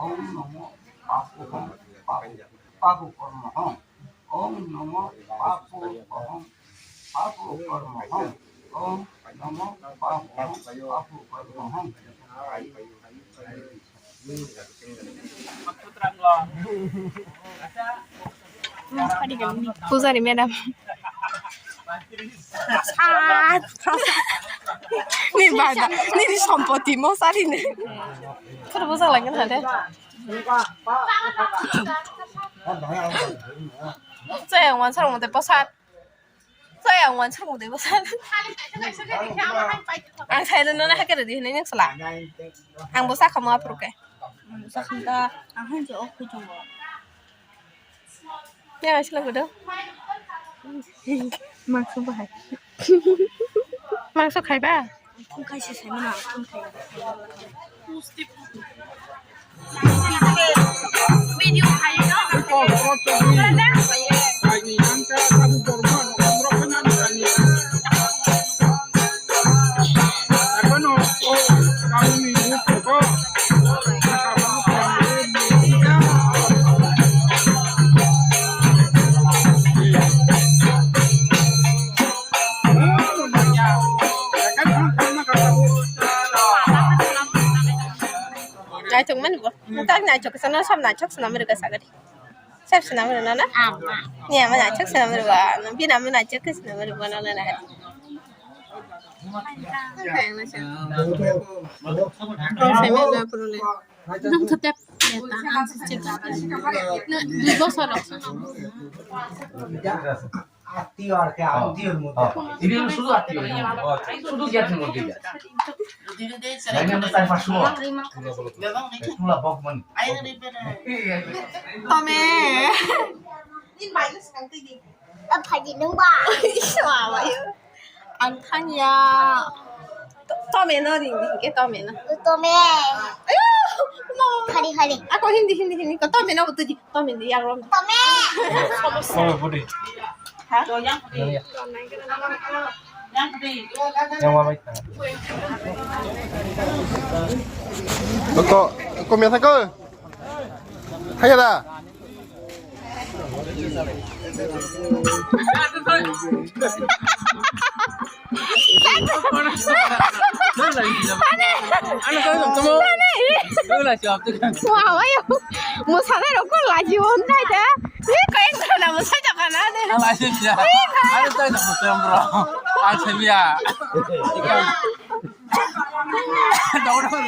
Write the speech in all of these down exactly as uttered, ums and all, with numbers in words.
Om nomo papu hom, papu, papu kormo hom. Om nomo papu hom, papu kormo hom. Om nomo papu hom, papu kormo hom. Pujari madam. Prasad, prasad. Ni bada, ni, ni sompoti mo sari ni. Koro bujak lagi na de. Saya yang wansar mo de prasad. Saya ang wansuk mudai bwsa. Ang sai rwno na hakhe rwdi hinwi nang sala. Ang bwsa khamu aphuru khe. Ang bwsa khamta ang hanjo ok khuchungo. Ya sila gudo. Mangso bahai. Mangso khaiba? Thung khai se sai mano, thung khai. Video khai no. Naitok mani bo. Mutak naitok sana sam naitok sana meri ka sagadi. Sep sana meri nana. Ni ama naitok sana meri ba. Bina ama naitok sana meri ba nana na. Nang khatep. Dui bosor rok. আত্মীয় আর কি, আত্মীয়র মধ্যে। Ini শুধু আত্মীয়, শুধু জ্ঞাতির মধ্যে যায়। Lain yang besar pas semua. Itulah bok man. Tome. Apa di nunggu? Ih, apa ya? Ang thangya. To-, tome no ring ring ke tome no. Tome. Ayo, no. Khali khali. Ako hindi hindi hindi ko tome no butuji. Tome ni yaro. Tome. Oh, budi. Ha? Yang wabai. Ko, ko miasa ko. Haya da. Wah, ayo. Musanai rok ko laji won tai da. Ni kayak sana musai tak kana de. Ang laji ya. Ada tai tak musai bro. Ang saya. Daun daun.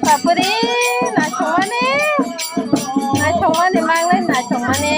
Papri, naithokmani, naithokmani, manglai naithokmani.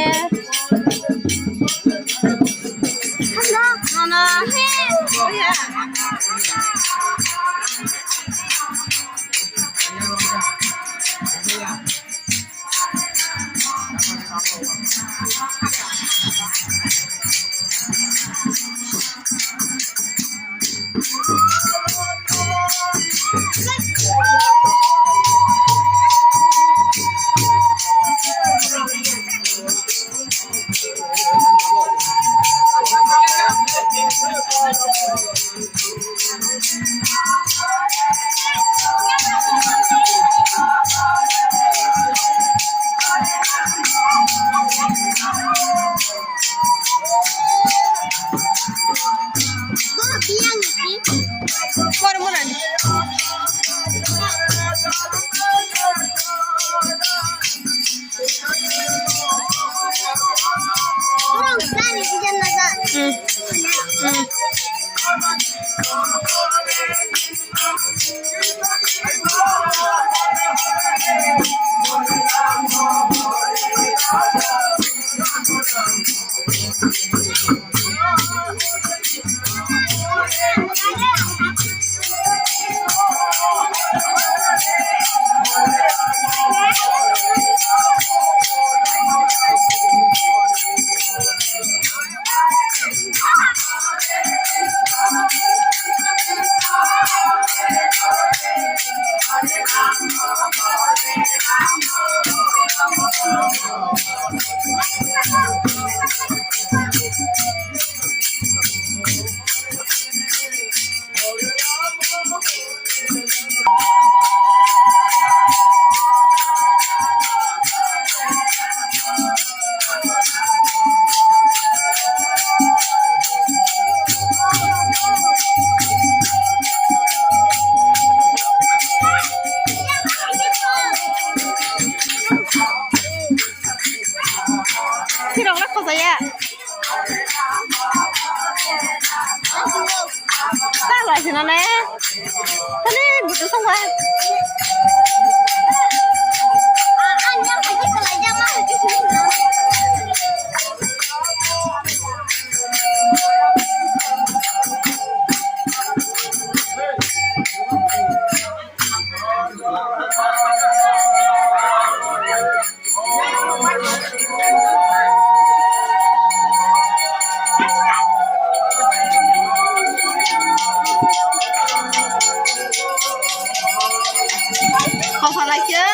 Kok salaikhe.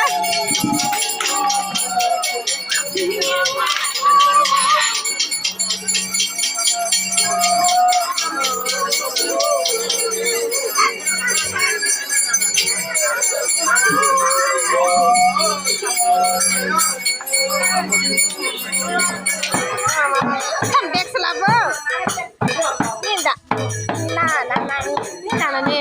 Bag selabo. Ninda. Na, na, na, ni, na, na, ni.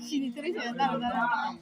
Sini terus ya, tar, tar.